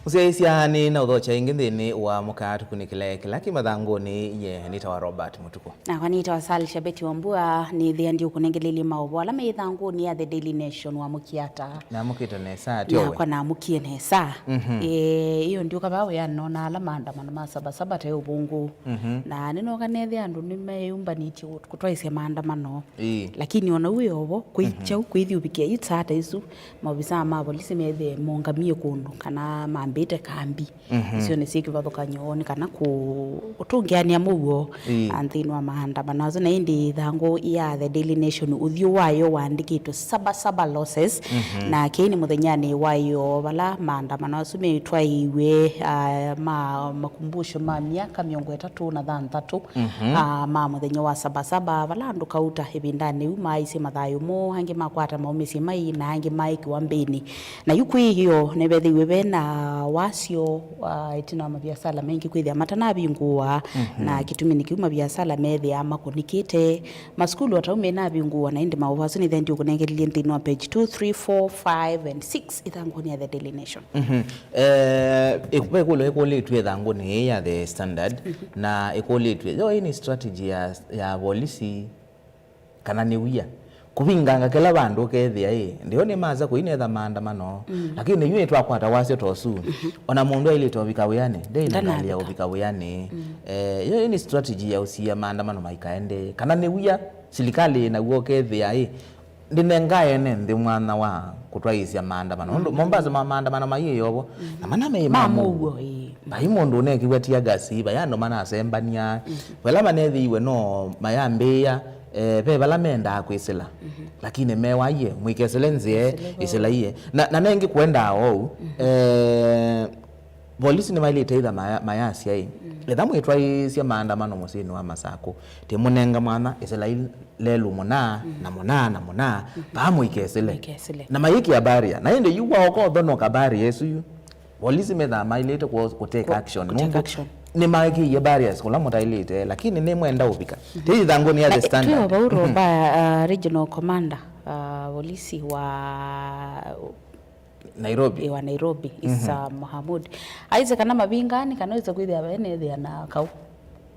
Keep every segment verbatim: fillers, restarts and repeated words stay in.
Mũsyaĩĩsya nĩ na ũthokya ĩngĩ nthĩnĩ wa mũkaa tũkunĩkĩle kĩla kĩ mathangũnĩ. Ye nĩtawa Robert Mũtukũ. Nakwa nĩtawa Sal Shabeti Wambua, nĩthĩa ndiũkũnengelelye maũvoo ala me ĩthangũnĩ ya The Daily Nation. Wamũkie ata? Namũkĩte nesa, tyo we? Nakwa namũkie nesa. Mhm. Eh, ĩyo ndiũka vaa wĩanĩ nona ala maandamano ma Saba Saba te ũvũngũ. Mhm. Na nĩnoka nethĩa andũ nĩmeyũmbanĩtye kũtwaĩsya maandamano. Ĩĩ. Lakini ona wĩ ovo, kwĩ Mhm. kyaũ kwĩthi ũvikĩa yu saa ta isu, maovisaa ma volisi methĩe mongamie kũndũ kana mambĩte kambi. Mhm. Icio nĩ syĩ kĩvathũkany'o nĩ kana kũ-, kũtũngĩanĩa mũuo Ĩĩ. a, nthĩnĩ wa maandamano asu. Na ĩndĩ ĩthangũ ya The Daily Nation, ũthyũ wayo waandĩkĩtwe Saba Saba losses. Mhm. Na kĩĩ nĩ mũthenyanĩ wayo vala maandamano asu metwaĩiwe, a, ma makumbusho ma myaka mĩongo ĩtatũ na thanthatũ Mhm. a, ma mũthenya wa Saba Saba, vala andũ kauta ĩvindanĩ yu maaisye mathayũ moo, angĩ makwata maumĩsye mai, na angĩ maĩ kĩwambĩnĩ. Na yu kwĩ ĩyo nĩvethĩiwe ve na wasyo, a, ĩtina wa maviasala maingĩ kwĩthĩa matanavingũa, Mhm. na kĩtumi nĩ kĩu maviasala methĩaa makũnĩkĩte. Masukulu atau menavingũa, na ĩndĩ maũvoo asu nĩthĩa ndiũkũnengelelye nthĩnĩ wa page two, three, four, five and six ĩthangũnĩ ya The Daily Nation. Mhm. Eh, ĩk-, ve ĩkũlyo ĩkũlĩtw'e ĩthangũnĩ ĩĩ ya The Standard, Mhm. na ĩkũlĩtw'e, yo ĩĩ nĩ strategy ya, ya volisi kana nĩ wia? Kũvinganga kĩla vandũ ũkethĩa ĩ, ndio nĩ maza kũinetha maandamano, Mm. lakini yu nĩtwakwata wasyo ta ũsu. Mhm. Ona mũndũ ailĩte ũvika wĩanĩ, ndĩnangalia Ndanavika. ũvika wĩanĩ. Mm. Eh, yo ĩĩ nĩ strategy ya ũsia maandamano maikaende, kana nĩ wia silikalĩ naw'o ũkethĩa ĩ, ndĩnengae ene nthĩ mwanya wa kũtwaĩĩsya maandamano. Nũndũ Mombasa ma maandamano maiĩ yovo, na mana meĩ ma mũuo, ĩĩ. Vai mũndũ ũnekĩw'a tear gas, vai andũ manasembania. Vala manethĩiwe no mayambĩĩa, eh, ve vala mendaa kwĩsĩla. Lakini mewaie, mũikesĩle nzĩe, ĩsĩlaiye. Na, na nengĩ kwendaa ou, eh, Volisi nĩmaĩlĩte ĩtha maya-, mayasya ĩ, Mm. etha mwĩtwaĩĩsya maandamano mũsyĩnĩ wa Masakũ, tĩmũnenga mwanya ĩsĩlai lelũ mũna, Mm. na mũna, na mũna, Mm-hmm. vaa mũikesĩle. Mũikesĩle. Na mayĩkĩa barrier. Na ĩndĩ yu waoka ũthonoka barrier ĩsu yu, volisi methaa maĩlĩte kũ-, kũtake Kũ-, action. kũtake Nũndũ action. nĩmaĩkĩie barriers kũla mũtaĩlĩte, lakini nĩmwenda ũvika. Mm-hmm. Tĩ ĩthangũnĩ ya Na, The Standard. Twĩ o vau Mm-hmm. Roba, uh, regional commander, uh, volisi wa Nairobi. Ĩ, wa Nairobi, Mhm. Isa Mohamud. Aisye kana mavinganĩ, kana wĩse kwĩthĩa vaenethĩa na kau.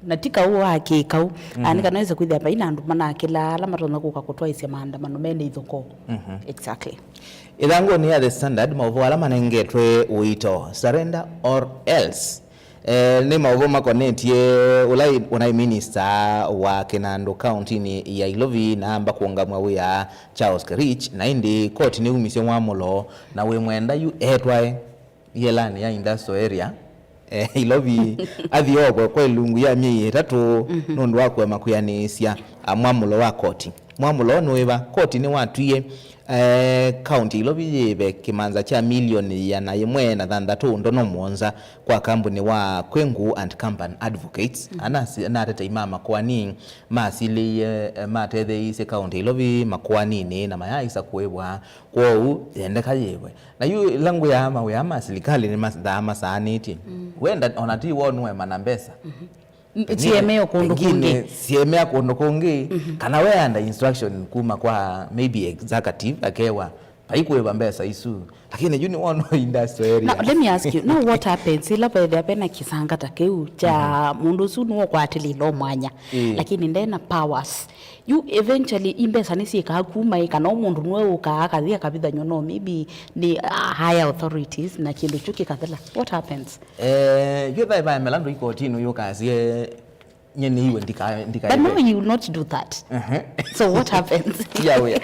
Na ti kau wa kĩkau. Mhm. Ani kana wĩse kwĩthĩa vai na andũ manakĩla ala matonya kũka kũtwaĩsya maandamano mene ithokoo. Mhm. Exactly. Ĩthangũnĩ ya The Standard, maũvoo ala manengetwe ũito, surrender or else. Eh, nĩ maũvoo makonetye ũla ĩ-, ũnaĩ minista wa kĩnandũ kauntinĩ ya Ilovi na amba kũũngamw'a wĩa Charles Kerich, na ĩndĩ koti nĩyumisye mwamũlo na wĩ mwenda yu etwae yĩelanĩ ya industrial area, eh, Ilovi athi ookwe kwa ĩlungu ya myei ĩtatũ Mhm. nũndũ wa kũema kwĩanĩĩsya, ah, mwamũlo wa koti. Mwamũlo nĩ wĩva? Koti nĩwatwie, eh, kaunti ya Ilovi yĩĩve kĩmanza kya milioni ĩana yĩmwe na thanthatũ ndono mũonza kwa kambuni wa Kwengu and Company Advocates, Mhm. ana si-, na atetei ma makoani masilĩie, eh, matetheeisye kaunti ya Ilovi makoaninĩ na mayaaĩsa kũĩvwa, kwoou yendeka yĩĩvwe. Na yu ĩla ngwĩaa mawĩa ma silikalĩ nĩmathaa masaanĩtye. Mm. Wenda ona ti woo nũema na mbesa. Mhm. M-, Pengine, siemeo kũndũ pengine kũngĩ. siemea kũndũ kũngĩ, Mhm. kana we under instruction kuma kwa maybe executive akewa, vai kũĩva mbesa isu. Lakini yu nĩ wona industrial area. Now, let me ask you, now what happens ĩla vethĩa vena kĩsanga ta kĩu kya Mhm. mũndũ ũsu nĩwe ũkwatĩlĩile o mwanya, Ĩĩ. lakini ndena powers? Yu eventually i mbesa nĩsyĩkaa kuma ĩ, kana o mũndũ nĩwe ũkaa akathi akavithanywa no maybe nĩ, uh, higher authorities na kĩndũ kyu kĩkathela? What happens? Eh, yu thaĩ vaemela ndũ ikotinĩ yũkasie nye nĩiwe ndika-, ndikaĩve. But no, you will not do that. Uh-huh. So what happens? Tia wĩa.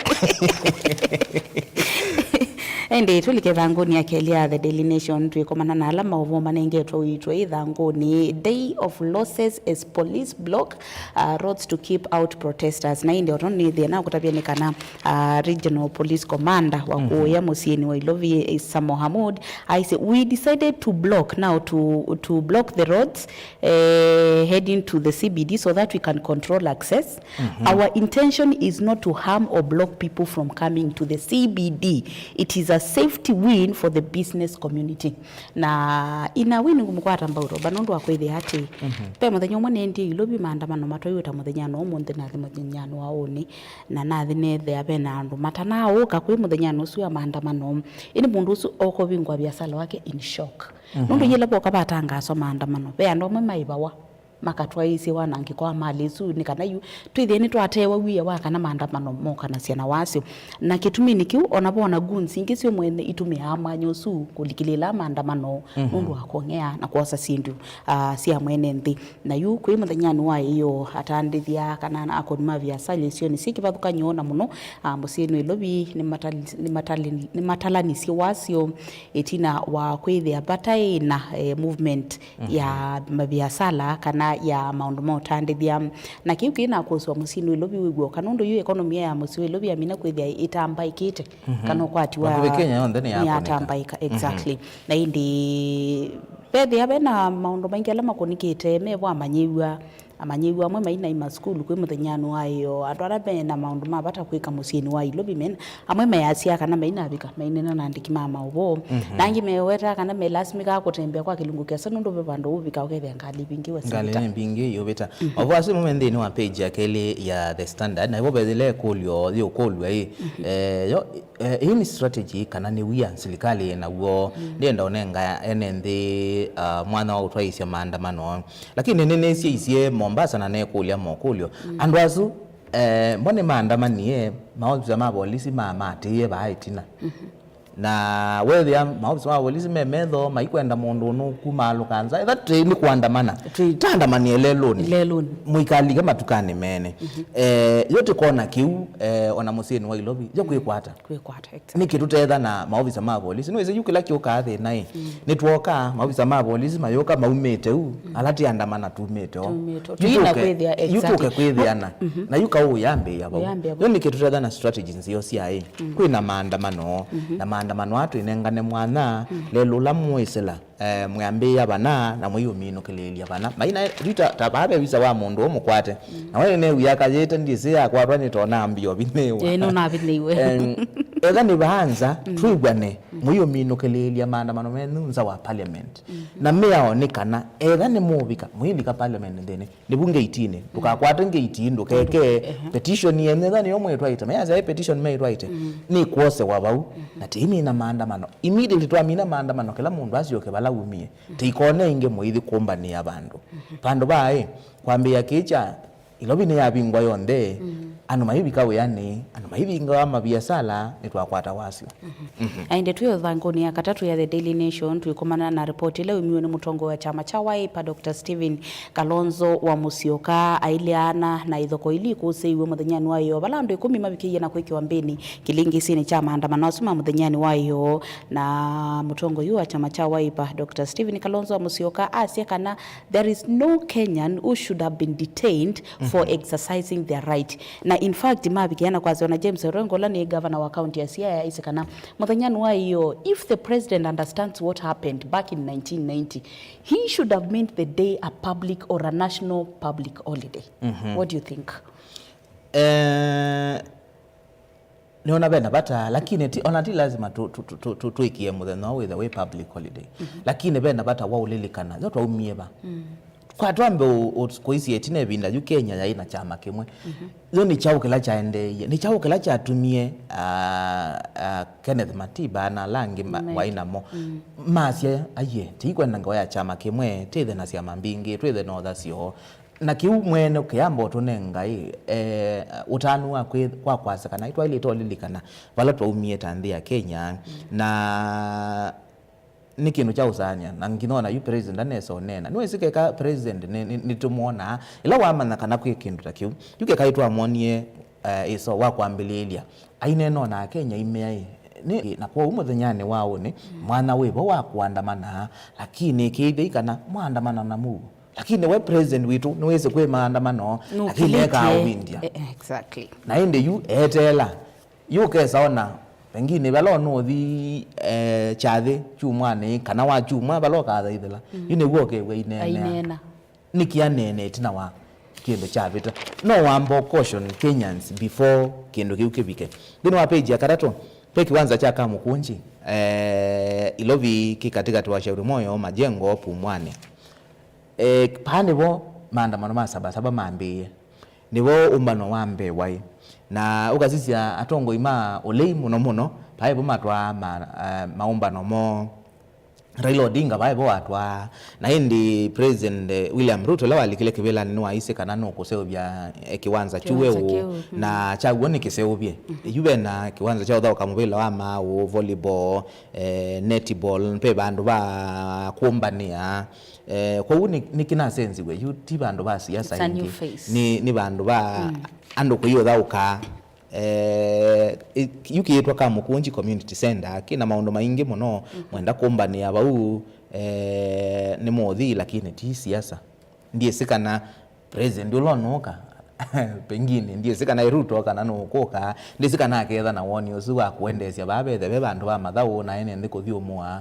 Ĩndĩ tũlike ĩthangũnĩ ya kelĩ ya The Daily Nation, twĩkomana na ala maũvoo manengetwe ũito ĩthangũnĩ, day of losses as police block, uh, roads to keep out protesters. Na ĩndĩ oto nĩthĩa na kũtavya nĩ kana, uh, regional police commander wa Mhm. kũũya mũsyĩnĩ wa Ilovi, Isa Mohamud, aisye, "We decided to block now to, to block the roads, eh, heading to the C B D so that we can control access. Mhm. Our intention is not to harm or block people from coming to the C B D. It is a safety win for the business community. Na in a way nĩngũmũkwata Mbautoba nũndũ wa kwĩthĩa atĩ ve mũthenya ũmwe nĩendie Ilovi maandamano matwaiwe ta mũthenyanĩ wa ũmũnthĩ, nathi mũthenyanĩ wa ũnĩ, na nathi neethĩa ve na andũ matanaaũka kwĩ mũthenyanĩ ũsu wa maandamano. Ĩndĩ mũndũ ũsu okũvingũa viasala wake in shock. Nũndũ yĩla voka vatangaaswa maandamano, ve andũ amwe maĩvawa, makatwaĩĩsye wanangĩko wa malĩ ĩsu, nĩ kana yu twĩthĩe nĩtwatewa wia wa kana maandamano mokanasya na wasyo. Na kĩtuminĩ kĩu, ona voona goons ingĩ syo mwene itũmĩaa mwanya ũsu kũlikĩlĩĩla maandamano nũndũ wa kũng'ea na kwosa syĩndũ, ah, sya mwene nthĩ. Na yu kwĩ mũthenyanĩ wa ĩyoo, atandĩthya kana akũni ma viasala isionĩ syĩ kĩvathũkany'o na mũno, ah, mũsyĩnĩ wa Ilovi nĩmatali-, nĩmatali-, nĩmatalanisye wasyo ĩtina wa kwĩthĩa vataĩ na, eh, movement ya maviasala kana ya maũndũ ma ũtandĩthya. Na kĩu kĩĩ na kũswa mũsyĩnĩ wa Ilovi wĩw'oka nũndũ yu ekonomi ya mũsyĩ wa Ilovi yamina kwĩthĩa ĩtambaĩkĩte kana ũkwati wa Vakuvĩ Kenya yonthe nĩyatambaĩka. Exactly. Na ĩndĩ vethĩa ve na maũndũ maingĩ ala makũnĩkĩte mevo amanyĩw'a. Amanyĩw'a amwe mainaima sukulu kwĩ mũthenyanĩ wa ĩyoo. Andũ ala me na maũndũ ma vata kwĩka mũsyĩnĩ wa Ilovi mena, amwe measya kana mainavika mainena na andĩki ma maũvoo. Na angĩ mewetaa kana melasimĩkaa kũtembea kwa kĩlungu kĩasa nũndũ ve vandũ ũvika ũkethĩa ngalĩ ivingĩwe. Ngalĩ nĩ mbingĩ iũvĩta. Maũvoo asu mo me nthĩnĩ wa page ya kelĩ ya The Standard, na ivo vethĩle ĩkũlyo yĩũkũlw'a ĩ, eh, yo, eh, ĩĩ nĩ strategy kana nĩ wia silikalĩ ĩna w'o ndĩenda ũnenga ene nthĩ, ah, mwanya wa ũtwaĩĩsya maandamano? Lakini nĩnĩsyaisye Mombasa na neekũlya mokũlyo. Andũ asu, eh, mo nĩmaandamanie, maovisa ma volisi mamaatĩĩe vaa ĩtina. Na weethĩa maovisa ma volisi me metho maikwenda mũndũ ũnũku maalũka nza, etha tĩ nĩ kũandamana, taandamanie lelũnĩ. Lelũnĩ. Mũikalike matukanĩ mene. Eh, yo tĩkona kĩu, eh, ona mũsyĩnĩ wa Ilovi, yo kwĩkwata. Kwĩkwata, exactly. Nĩkĩ tũteetha na maovisa ma volisi? Nĩwĩsĩ yu kĩla kĩũkaa thĩna ĩ. Nĩtwoka, maovisa ma volisi mayũka maumĩte u, ala tĩandamana tumĩte o. Tumĩte o. Yu tũke, yu tũke kwĩthĩana. Na yu kaũ ũyambĩĩa vau. Ũyambĩĩa vau. Yu nĩkĩ tũteetha na strategy nzeo sya ĩ. Kwĩ na maandamano, na maandamano aa twĩnengane mwanya, lelũ ũla mwĩsĩla. Eh, mwĩambĩĩa vana na mwĩũminũkĩlĩĩlya vana. Maina, yu ta, ta vaa ve visa wa mũndũ ũmũkwate. Na we nĩneew'ĩa akayĩte, ndyĩsĩ akwatwa nĩ tona ambĩa ũvinĩĩwa. Ĩĩ, nũnavinĩiwe. Em, etha nĩ vaa nza, twĩw'ane, mwĩũminũkĩlĩĩlya maandamano menyu nza wa parliament. Na mĩao nĩ kana, etha nĩmũvika, mwĩvika parliament nthĩnĩ. Nĩvu ngeitinĩ. Ndũkakwate ngeiti, ndũkeke petition yenyu, etha nĩyo mwĩtwaĩte. Mayasya ĩ petition meĩtwaĩte. Nĩkwosewa vau. Na tĩimina maandamano. Immediately twamina maandamano, kĩla mũndũ asyoke vala umie. Tĩikone ĩngĩ mũithi kũmbanĩa vandũ. Vandũ vaa ĩ, kwambĩĩa kĩĩ kya Ilovi nĩyavingwa yonthe. Andũ maivika wĩanĩ, andũ maivingawa maviasala, nĩtwakwata wasyo. Aende twĩ ũthangũnĩ ya katatũ ya The Daily Nation, twĩkomana na ripoti ĩla yumiwe nĩ mũtongoi wa kyama kya Wiper, Doctor Stephen Kalonzo wa Musyoka, ailye ana na ithoko ili ikũsĩiwe mũthenyanĩ wa ĩyoo, vala andũ ĩkũmi mavikĩie na kwĩkĩwa mbĩnĩ kĩlĩngĩsĩnĩ kya maandamano asu ma mũthenyanĩ wa ĩyoo. Na mũtongoi ũyũ wa kyama kya Wiper, Doctor Stephen Kalonzo wa Musyoka, asya kana there is no Kenyan who should have been detained for exercising their right. Na in fact, mavikĩana kwasya ona James Orengo, ũla nĩ gavana wa kaunti ya Siaya, aisye kana mũthenyanĩ wa ĩyoo, if the president understands what happened back in nineteen ninety, he should have made the day a public or a national public holiday. What do you think? Eh, nĩona vena vata, lakini ti, ona ti lazima tu, tu, tu, tu, tu, twĩkie mũthenya ũũ wĩthe wĩ public holiday. Lakini vena vata wa ũlilikana yo twaumie va. Kwa twambe ũ-, ũ-, kũisye ĩtina ĩvinda yu Kenya yaĩ na kyama kĩmwe. Yo nĩ kyaũ kĩla kyaendeeie? Nĩ kyaũ kĩla kyatumie, ah, ah, Kenneth Matiba na ala angĩ ma-, waĩ namo masya, aiye, tĩikwenda ngewa ya kyama kĩmwe, twĩthe na syama mbingĩ, twĩthe na ũthasyo? Na kĩu mwene kĩamba ũtũnenga ĩ, eh, ũtanu wa kwĩ-, kwa kwasya kana nĩtwaĩlĩte ũlilikana vala twaumie ta nthĩ ya Kenya. Na nĩ kĩndũ kya ũsany'a, na nginya ona yu president anesa ũneena. Nĩwĩsĩ keka president nĩ, nĩ, nĩtũmwonaa, ĩla wamanya kana kwĩ kĩndũ ta kĩu. Yu keka ĩtwamwonie, eh, ĩso wa kwambĩlĩĩlya. Aineena ona Akenya imea ĩ, nĩ, na kwoou mũthenyanĩ wa ũnĩ, mwanya wĩvo wa kũandamana, lakini ĩkĩĩthya kana mwaandamana na mũuo. Lakini we president witũ nĩwĩsĩ kwĩ maandamano, lakini eka ũvindya. Eh, eh, exactly. Na ĩndĩ yu eteela. Yu ũkesa ona, pengine vala ũnũthi, eh, kyathĩ kyumwanĩ, kana wa kyumwa vala ũkathaithĩla. Yu nĩw'o ũkew'a ineenea. Aineena. Nĩkĩ aneene ĩtina wa kĩndũ kyavĩta? No wamba caution Kenyans before kĩndũ kĩu kĩvike. Nthĩnĩ wa page ya katatũ, ve kĩwanza kya Kamũkũnji, eh, Ilovi kĩ katĩkatĩ wa Shauri Moyo, Majengo, Pumwani. Eh, paa nĩvo maandamano ma Saba Saba mambĩĩe. Nĩvo ũmbano wa mbee waĩ. Na ũkasisya atongoi ma ũlei mũno mũno, paa ĩvo matwaa ma, eh, maũmbano moo. Raila Odinga vaa ĩvo watwaa, na ĩndĩ President, eh, William Ruto ũla walikile kĩvĩlanĩ nĩwaisye kana nũkũseũvya, eh, kĩwanza kyu we ũũ, na kyaw'o nĩkĩseũvye. Yu vena kĩwanza kya ũthaũka mũvĩla wa maaũ, volleyball, eh, netball, ve vandũ va kũmbanĩa. Eh, kwoou nĩ, nĩkĩnasenziw'e, yu ti vandũ va siasa ĩngĩ. Nĩ, nĩ vandũ va andũ kũiũthaũka. Eh, ĩ-, yu kĩĩtwa Kamũkũnji Community Center, kĩna maũndũ maingĩ mũno, mwenda kũmbanĩa vau, eh, nĩ mũũthi, lakini ti siasa. Ndyĩsĩ kana president ũla ũnũka, pengine, ndyĩsĩ kana Ruto kana nũkũka, ndyĩsĩ kana aketha na woni ũsu wa kũendeesya vaa vethe ve vandũ va mathaũ na ene nthĩ kũthyũmũa,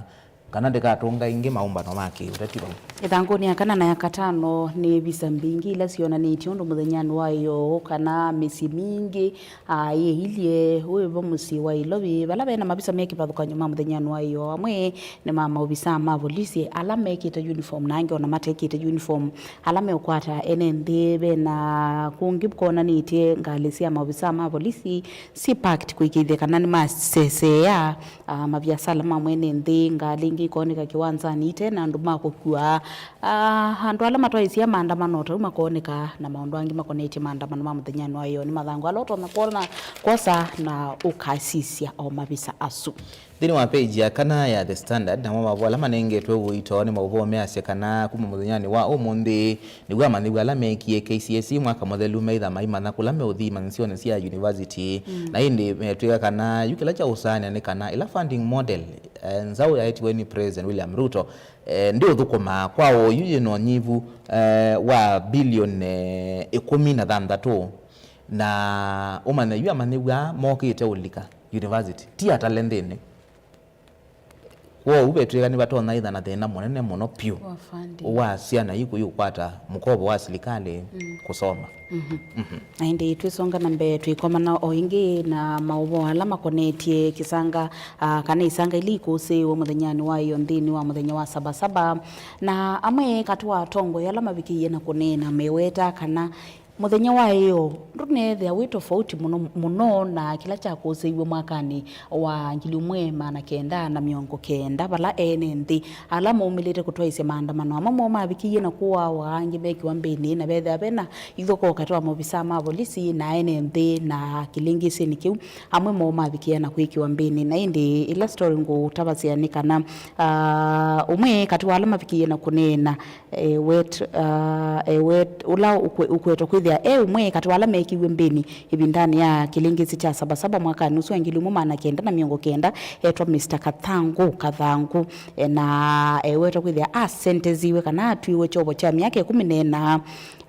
kana ndĩkatũnga ĩngĩ maũmbano ma kĩũteti vau. Ĩthangũnĩ ya kana na ya katano nĩ visa mbingĩ ila syonanĩtye ũndũ mũthenyanĩ wa ĩyoo kana mĩsyĩ mingĩ, aa, yĩilye wĩvo mũsyĩ wa Ilovi, vala vena mavisa me kĩvathũkany'o ma mũthenyanĩ wa ĩyoo. Amwe nĩ ma maovisa ma volisi ala mekĩte uniform na angĩ ona matekĩte uniform, ala meũkwata ene nthĩ. Vena kũngĩ konanĩtye ngalĩ sya maovisa ma volisi syĩ parked kũĩkĩĩthya kana nĩmaseseea Aa, maviasala ma mwene nthĩ, ngalĩ ingĩ ikooneka kĩwanzanĩ ite na andũ ma kũkua. Aa, andũ ala matwaĩsya maandamano o tau makooneka, na maũndũ angĩ makonetye maandamano ma mũthenyanĩ wa ĩyoo nĩ mathangũ ala ũtonya kwona, kwosa na ũkasisya o mavisa asu. Nthĩnĩ wa page ya kana ya The Standard, namo maũvoo ala manengetwe ũito nĩ maũvoo measya kana kuma mũthenyanĩ wa ũmũnthĩ, nĩw'o amanyĩw'a ala meekie K C S E mwaka mũthelu meĩtha maimanya kũla meũthi imanyĩsyonĩ sya yunivasiti. Mm. Na ĩndĩ metw'ĩka kana yu kĩla kyaũsaanĩa nĩ kana ĩla funding model, eh, nzaũ yaetiwe nĩ President William Ruto, eh, ndĩũthũkũma kwa oyu yĩ na ũnyivu, eh, wa bilioni, eh, ĩkũmi na thanthatũ. Na ũmanye yu amanyĩw'a aa mokĩte ũlika yunivasiti ti atale nthĩnĩ. Kwoou vetw'ĩka nĩvatonya ĩtha na thĩna mũnene mũno vyũ wa funding, wa syana iku iũkwata mũkovo wa silikalĩ, mm, kũsoma. Mhm. Mhm. Na ĩndĩ twĩsonga na mbee, twĩkomana o ĩngĩ na maũvoo ala makonetye kĩsanga, ah, kana isanga ila ikũsĩĩwe mũthenyanĩ wa ĩyoo nthĩnĩ wa mũthenya wa Saba Saba. Na amwe katĩ wa atongoi ala mavikĩie na kũneena meweta kana mũthenya wa ĩyoo ndũneethĩa wĩ tofauti mũno, mũno na kĩla kyakũsĩiw'e mwakanĩ wa ngili ĩmwe maana kenda na mĩongo kenda, vala ene nthĩ ala maumĩlĩte kũtwaĩsya maandamano amwe moo mavikĩie na kũawa, angĩ mekĩwa mbĩnĩ, na vethĩa vena ithokoo katĩ wa maovisaa ma volisi na ene nthĩ na kĩlĩngĩsĩnĩ kĩu, amwe moo mavikĩie na kwĩkĩwa mbĩnĩ. Na ĩndĩ ĩla story ngũtavasya nĩ kana, ah, ũmwe katĩ wa ala mavikĩie na kũneena, eh, wet-, ah, eh, wet-, ũla ũkwe-, ũkwetwa kwĩthĩa e ũmwe katĩ wa ala mekiw'e mbĩnĩ ĩvindanĩ ya kĩlĩngĩsĩ kya Saba Saba mwakanĩ ũsu wa ngili ĩmwe maana kenda na mĩongo kenda, etwa Mister Kathangũ, Kathangũ, eh, na ewetwa kwĩthĩa asentenziwe kana atwiwe kyovo kya myaka ĩkũmi na ĩna,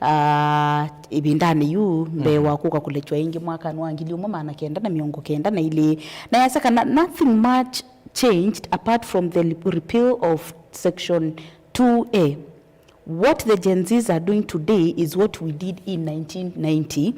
ah, ĩvindanĩ yu mbee, mhm, wa kũka kũlekywa ĩngĩ mwakanĩ wa ngili ĩmwe maana kenda na mĩongo kenda na ilĩ. Na yasya kana nothing much changed apart from the repeal of section two A. What the Gen Zs are doing today is what we did in nineteen ninety.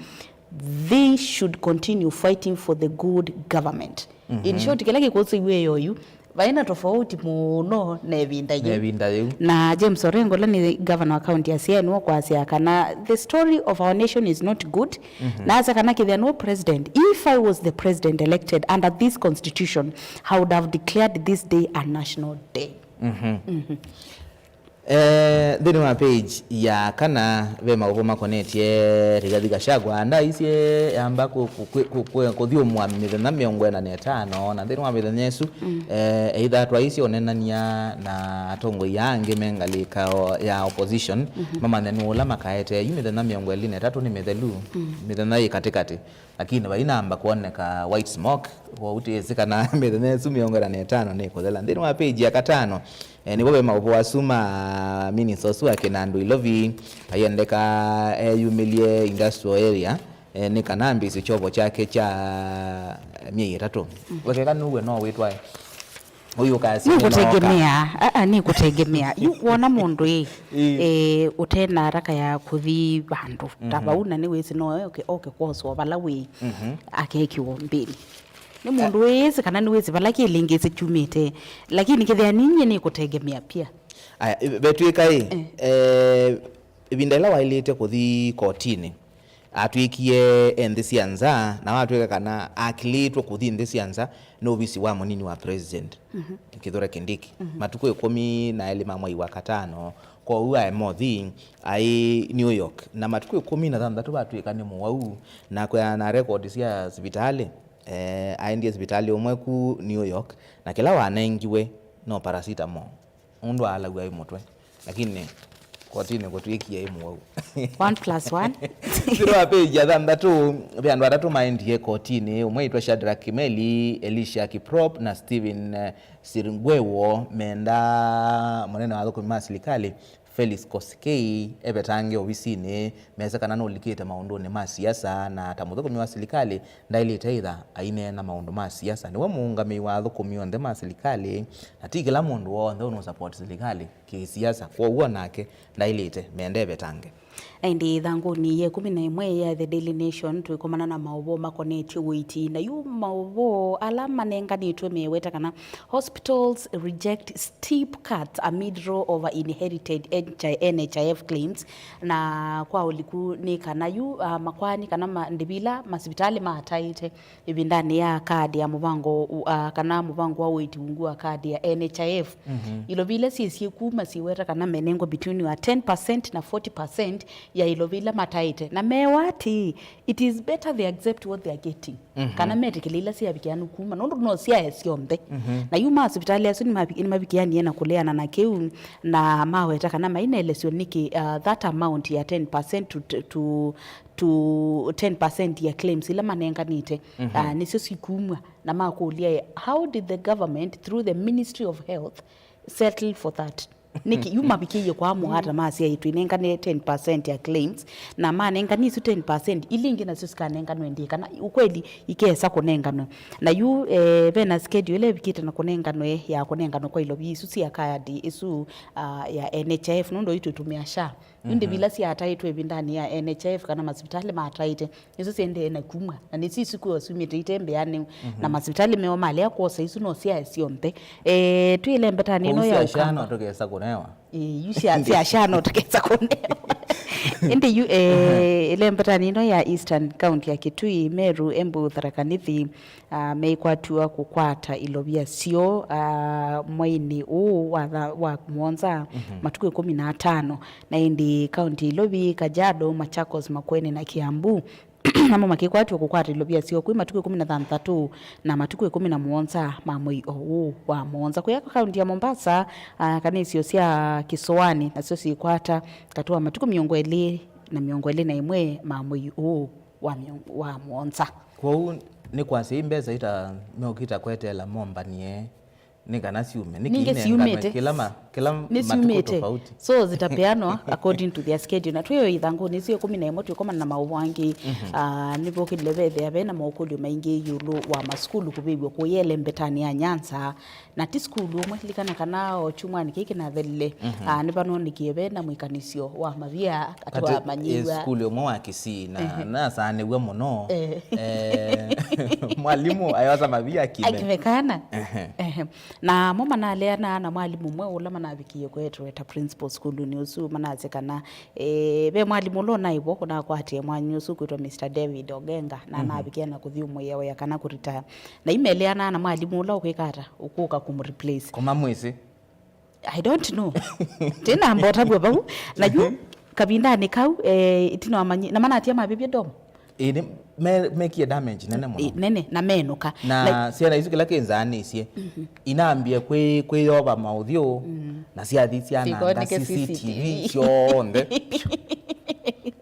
They should continue fighting for the good government. In, mhm, short, kĩla kĩkũsĩw'e ĩyoo yu, vai na tofauti mũno na ĩvinda yĩu. Na ĩvinda yĩu. Na James Orengo, ũla nĩ governor wa county ya Siaya, nĩwe ũkwasya kana the story of our nation is not good. Mhm. Na asya kana kĩthĩa nĩwe president. If I was the president elected under this constitution, I would have declared this day a national day. Mhm. Mhm. Eh, nthĩnĩ wa page ya kana ve maũvoo makonetye Rigathi Gachagua, ndaisye yamba kũ-, kũ-, kũ-, kũ-, kũ-, kũthyũmũa mĩthenya mĩongo ĩna na ĩtano, na nthĩnĩ wa mĩthenya ĩsu, mm, eh, either twaisye ũnenania na atongoi aa angĩ me ngalĩko ya opposition, mhm, mamanye nũũ ũla makaete. Yu mĩthenya mĩongo ĩlĩ na ĩtatũ nĩ mĩthelu, mm, mĩthenya yĩ katĩkatĩ. Lakini vainamba kwoneka white smoke, kwoou twĩsĩ kana mĩthenya ĩsu mĩongo ĩna na ĩtano nĩkũthela. Nthĩnĩ wa page ya katano, eh, nĩvo ve maũvoo asu ma minista ũsu wa Kinandu Ilovi, aiendeka eyumĩlye industrial area, eh, nĩ kana ambĩĩsye kyovo kyake kya myei ĩtatũ. Mm. Wekeka nũwe no wĩtwae. Ũyũ ũkasya nĩ nĩnooka. Nĩkũtegemea, aa, nĩkũtegemea. Yu wona mũndũ ĩ, ĩ, eh, ũte na haraka ya kũthi vandũ ta, mhm, vau, na nĩwĩsĩ no oke, oke kwoswa vala wĩ, mhm, akekĩwa mbĩnĩ. Nĩ mũndũ wĩĩsĩ kana nĩwĩsĩ vala kĩlĩngĩsĩ kyumĩte, lakini kĩthĩa ninyie nĩkũtegemea pia. Aya, vetw'ĩka ĩ, eh, ĩvinda ĩla waĩlĩte kũthi kotinĩ, atw'ĩkie e nthĩ sya nza, na watw'ĩka kana akilĩtwe kũthi nthĩ sya nza nĩ ovisi wa mũnini wa president, Kithure Kindiki. Matukũ ĩkũmi na elĩ ma mwei wa katano, kwoou aĩ mothi aĩ New York, na matukũ ĩkũmi na thanthatũ vatw'ĩka nĩ mũwau, na kwĩana na rekondi sya sivitalĩ, eh, aendie sivitalĩ ũmwe ku New York, na kĩla wanengiwe no paracetamol, nũndũ aalaw'a ĩ mũtwe, lakini kotinĩ kũtw'ĩkie ĩ mũwau. One plus one. Thĩnĩ wa page ya thanthatũ, ve andũ atatũ maendie kotinĩ, ũmwe aitwa Shadrack Kimeli, Elisha Kiprop na Stephen, eh, Sirngwewo, menda mũnene wa athũkũmi ma silikalĩ Felix Koskei evetange ovisinĩ, mese kana nũlikĩte maũndũnĩ ma siasa, na ta mũthũkũmi wa silikalĩ, ndaĩlĩte ĩtha aineena maũndũ ma siasa. Nĩwe mũũngamĩi wa athũkũmi onthe ma silikalĩ, na ti kĩla mũndũ w'onthe ũnũsupport silikalĩ kĩsiasa, kwoou o nake ndaĩlĩte mende evetange. Na ĩndĩ ĩthangũnĩ ya ĩkũmi na ĩmwe ya The Daily Nation, twĩkomana na maũvoo makonetye ũiiti, na yu maũvoo ala manenganĩtwe meweta kana hospitals reject steep cuts amid roar over inherited N H I F claims, na kwa ũliku nĩ kana yu, ah, makwani kana ma, ndĩvi ila masivitalĩ mataĩte ĩvindanĩ ya kaadi ya mũvango, uh, kana mũvango wa ũiiti ungu wa kaadi ya N H I F. Ilovi ila syĩsie kuma siweta kana menengwa between wa ten percent na forty percent ya ilovi ila mataĩte. Na mewa ati, it is better they accept what they are getting. Kana metĩkĩle ila syavikĩanu kuma, nũndũ no syae syonthe. Na yu ma sivitalĩ asu nĩmavi-, nĩmavikĩanie na kũleana na kĩu, na maweta kana mainelesyo nĩkĩ, uh, that amount ya ten percent to, to, to ten percent ya claims ila manenganĩte, ah, nĩsyo sikumw'a, na makũlya, "How did the government through the Ministry of Health settle for that?" Nĩkĩ yu mavikĩie kwa mũata masya, "Twĩnengane ten percent ya claims," na manengane isu ten percent, ila ingĩ nasyo sikanenganwe ndĩ kana ukweli ikesa kũnenganwe. Na yu, eh, vena schedule ĩla ĩvikĩte na kũnenganwe, ya kũnenganwa kwa ilovi isu sya kaadi ĩsu, ah, ya N H I F, nũndũ itũ tũtũmĩa SHA. Yu ndĩvi ila syataĩtwe ĩvindanĩ ya N H I F kana masivitalĩ mataĩte, nĩsyo siendee na kumw'a, na nĩsyo isu kwĩwa syumĩte ite mbĩanĩu, na masivitalĩ meo malea kwosa isu no syae syonthe. Eh, twĩ ĩlembetanĩ ĩno ya SHA no ũkamba tũkesa kũnewa. Eh, yu sya, sya SHA no tũkesa kũnewa. Ĩndĩ yu, eh, ĩlembetanĩ ĩno ya Eastern County ya Kitui, Meru, Embu, Tharaka Nithi, ah, meikwatiwa kũkwata ilovia syoo, ah, mweinĩ ũũ wa tha-, wa mũonza, matukũ ĩkũmi na atano. Na ĩndĩ kaunti ya Ilovi, Kajiado, Machakos, Makueni na Kiambu namo makikwatiwa kũkwata ilovia syoo kwĩ matukũ ĩkũmi na thanthatũ na matukũ ĩkũmi na mũonza ma mwei o ũũ wa mũonza. Kũya kaunti ya Mombasa, ah, kana isio sya Kĩsũanĩ nasyo sikwata katĩ wa matukũ mĩongo ĩlĩ na mĩongo ĩlĩ na ĩmwe ma mwei ũũ wa mĩongo, wa mũonza. Kwoou nĩ kwasya i mbesa ita meũkita kweteela mombanie nĩ kana syume? Nĩkĩ ningĩ inenganwe siumĩte kĩla ma-, kĩla nĩ matukũ siumĩte tofauti? So zitapeanwa according to their schedule. Na twĩo ithangũnĩ isu ĩkũmi na ĩmwe twĩkomana na maũvoo angĩ. Ah, nĩvokĩlile vethĩa ve na maũkũlyo maingĩ ĩũlũ wa masukulu kũvĩw'a kũyele mbetanĩ ya Nyanza. Na ti sukulu ũmwe, lilikana kana o kyumwanĩ kĩĩ kĩnathelile, ah, nĩvanonekie ve na mwĩkanĩsyo wa mavia katĩ wa amanyĩw'a. Sukulu ũmwe wa Kisii na nasaanĩw'a mũno. Eh, mwalimũ ayosa mavia akime. Akime kana. Ehe. Na mo manaleanaa na mwalimũ ũmwe ũla manavikie kwetwe ta principal sukulunĩ ũsu, manasya kana, eh, ve mwalimũ ũla ũnaĩ vo ũnakwatie mwanya ũsu kwĩtwa Mister David Ogenga, na anavikie na kũthi ũmũĩaũya kana kũritaya. Na imeleanaa na mwalimũ ũla ũkwĩka ata, ũkũka kũmũreplace. Koma mwĩsĩ. I don't know. Ndinamba ũtavw'a vau. Na yu, kavindanĩ kau, eh, ĩtina wa manyi-, na manatia mavĩvye dom. Ĩĩ, nĩ me-, mekie damage nene mũno. Ĩ, nene, na menũka. Na syana isu kĩla kĩ nzaanĩsye, inambie kwĩ-, kwĩyova maũthyũ, na syathi syananga C C T V syonthe.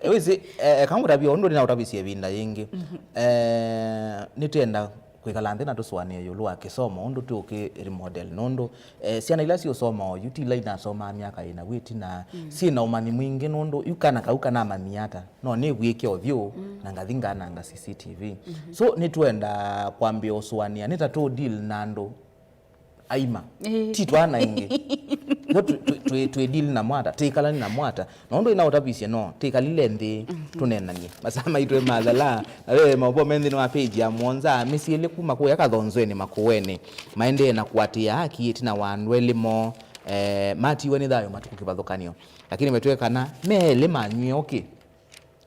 Wĩsĩ, eh, eka ngũtavye ũndũ nĩnaũtavisye ĩvinda yĩngĩ. Eh, nĩtwenda kwĩkala nthĩ na tũsũanĩe ĩũlũ wa kĩsomo, ũndũ tũkĩ remodel, nũndũ, eh, syana ila siũsoma oyu ti ila inasomaa myaka ĩna wĩtina, syĩ na ũmanyi mwingĩ, nũndũ yu kana kau kanamanyie ata, no nĩvw'ĩke ũthyũ, na ngathi ngananga C C T V. So, nĩtwenda kwambĩa ũsũanĩa, nĩ ta tũ deal na andũ aima. Ĩĩ. Ti twana ingĩ. No twi, twi, twi, twi deal namo ata, tĩkalani namo ata. Na ũndũ ĩnaũtavisye no, tĩkalile nthĩ, tũneenanie. Masaa maitũ nĩmathelaa, na ve maũvoo me nthĩnĩ wa page ya mũonza, mĩsyĩ ĩlĩ kuma kũya Kathonzweni Makũenĩ, maendee na kũatĩĩa haki ĩtina wa andũ elĩ moo, eh, matiiwe nĩ thayũ matukũ kĩvathũkany'o. Lakini metw'e kana me elĩ manywie ũkĩ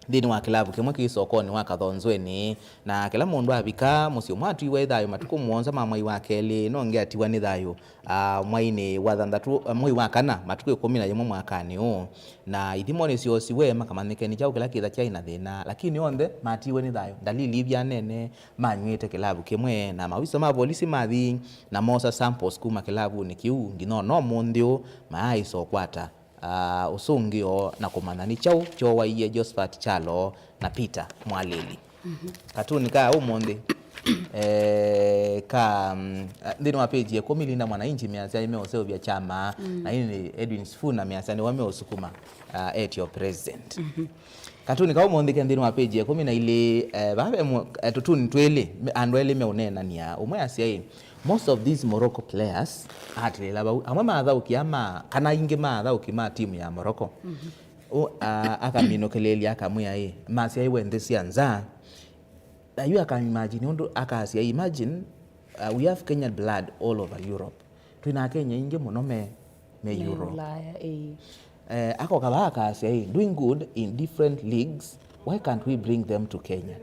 nthĩnĩ wa kĩlavu kĩmwe kĩ sokonĩ wa Kathonzweni, na kĩla mũndũ avika mũsyĩ ũmwe atiiwe nĩ thayũ matukũ mũonza ma mwai wa kelĩ, na ũngĩ atiwa nĩ thayũ, ah, mwainĩ wa thanthatũ, ah, mwai wa kana, matukũ ĩkũmi na yĩmwe mwakanĩ ũũ. Na ithimo nĩsyosiwe makamanyĩke nĩ kyaũ kĩla kĩtha kyaĩ na thĩna, lakini onthe matiiwe nĩ thayũ, ndalili ivyanene, manyw'ĩte kĩlavu kĩmwe, na mavisa ma volisi mathi na mosa samples kuma kĩlavunĩ kĩu, nginya ona ũmũnthĩ ũũ mayaaĩsa ũkwata ah, ũsũngĩo na kũmanya nĩ kyaũ kyooaie Josphat Kyalo na Peter Mwalili. Katuni ka ũmũnthĩ, eh, ka, mm, ah, nthĩnĩ wa page ya ĩkũmi, Linda Mwananchi measya nĩmeũseũvya kyama, na ĩndĩ Edwin Sifuna measya nĩwe meũsukuma, ah, etio president. Katuni ka ũmũnthĩ ke nthĩnĩ wa page ya ĩkũmi na ilĩ, eh, vaa ve mũ-, eh, tũtuni twĩlĩ, me-, andũ elĩ meũneenania. Ũmwe asya ĩ, most of these Morocco players atĩlĩla vau, amwe ma athaũki ama, kana aingĩ ma athaũki ma timu ya Morocco. Ũ, a, akaminũkĩlĩĩlya akamwĩa ĩ, masyaiwe nthĩ sya nza. Na yu akaimagine ũndũ akasya, imagine, uh, we have Kenyan blood all over Europe. Twĩ na Akenya aingĩ mũno me, me Euro. Ulaya, ĩĩ. Eh, akoka vaa akasya, "Hey, doing good in different leagues, why can't we bring them to Kenya?"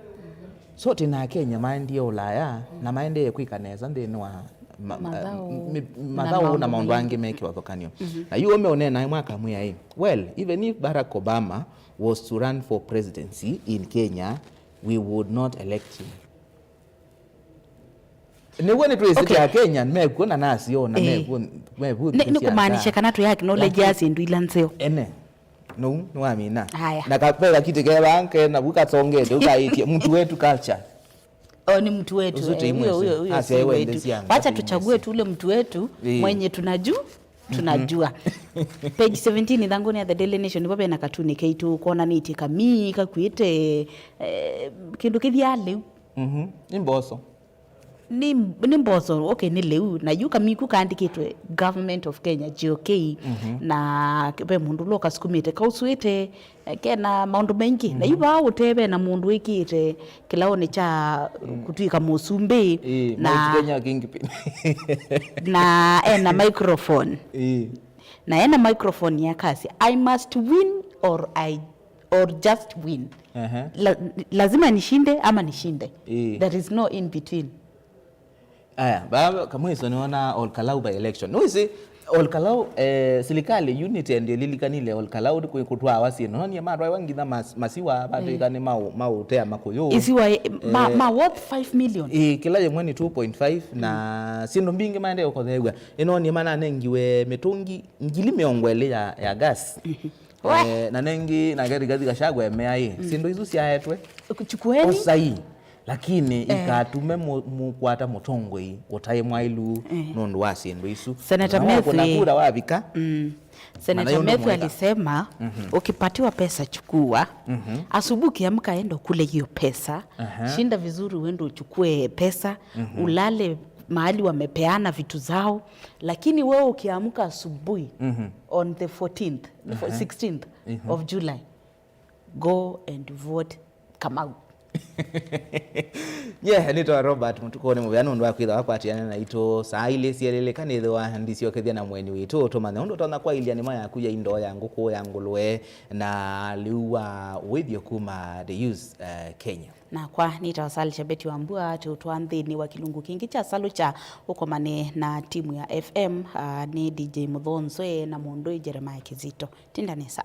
So, twĩ na Akenya maendie Ulaya, na maendee kwĩka nesa nthĩnĩ wa ma-, ma-, Mathaũ mi-, na mathaũ na maũndũ maũndũ maingĩ. Angĩ me kĩvathũkany'o. Na yu ũme ũneenae mwakamwĩa, "Hey, well, even if Barack Obama was to run for presidency in Kenya, we would not elect him." Nĩw'o nĩtwĩsĩ, okay, Akenya mekw'o na nasyo na, eh, mekw'o, mekw'o. Nĩ, nĩ kũmaanisha kana twĩ acknowledge syĩndũ ila nzeo. Ene. Nũu nĩwamina. Haya. Na ka-, ve kakitĩ kevaa ke navu kasongete, ũkaĩtye mtu wetu culture. Oh, ni mtu wetu, eh, huyo, huyo, huyo si wetu. Wacha tuchague tu ule mtu wetu, eh, mwenye tunaju-, tunajua. Page seventeen, ithangũnĩ ya The Daily Nation, nĩvo vena katuni kaitũ konanĩtye kamii kakwĩte, eh, kĩndũ kĩthyaa lĩu. Mhm. Nĩ mboso. Nĩ, nĩ mboso, okay, nĩ lĩu. Na yu kamiku kaandĩkĩtwe Government of Kenya, G O K, na ve mũndũ ũla ũkasukumĩte kauswĩte, eh, kena maũndũ maingĩ. Na yu vaa ũtee ve na mũndũ wĩkĩĩte kĩlaonĩ kya kũtw'ĩka mũsumbĩ, ĩĩ, na Mount Kenya Kingpin. Na ena microphone. Ĩĩ. Na ena microphone yakasya, "I must win or I or just win." Ehe. La-, lazima nishinde ama nishinde. Ĩĩ. There is no in between. Aya, vaa kamwiso nĩwona Ol Kalou by election. Nĩwĩsĩ Ol Kalou, eh, silikalĩ yu nĩtendie lilikanile Ol Kalou kwĩ kũtwawa syĩndũ. Nonie matwaĩwa nginya mas-, masiwa vatwĩka nĩ mau-, maũtea makũyũ. Isiwa, eh, ma, eh, ma worth five million. Ĩĩ, kĩla yĩmwe nĩ two point five, na syĩndũ mbingĩ maendee ũkotheew'a. Ĩnonie mananengiwe mĩtũngi ngili mĩongo ĩlĩ ya, ya gas. Eh, na nengĩ, nake Rigathi Gachagua emea ĩ, syĩndũ isu syaetwe, chukueni, osai, lakini, eh, ikatume mu-, mukwata mũtongoi ũtaĩ mwailu, eh, nũndũ wa syĩndũ isu. Senator Matthew, na wakũna kura wavika, mm. Senator Matthew alisema, "Ukipatiwa pesa, chukua. Asubuhi ukiamka, enda ukule hiyo pesa. Aha. Shinda vizuri, uende uchukue pesa, ulale mahali wamepeana vitu zao. Lakini wewe ukiamka asubuhi, on the fourteenth, the fo-, sixteenth of July, go and vote Kamau." Yeah, nĩtwa Robert Mũtukũ nĩ mũvea nũndũ wa kwĩtha wakwatĩana naitũ saa ilĩ syeleleka. Nĩthĩwa ndisyokethya na mũeni witũ ũtũmanya ũndũ ũtonya kwaĩlya nĩma yaku ya indoo ya ngũkũ, ya ngũlũe, na lĩu wa ũĩthyo kuma The Use, eh, Kenya. Nakwa nĩtawa Salisha Betty Wambua, tũtwa nthĩnĩ wa kĩlungu kĩngĩ kya Salũ kya ũkomane na timu ya F M, ah, nĩ D J Mũthonzwe na mũndũ Jeremiah Kizito. Tinda nesa.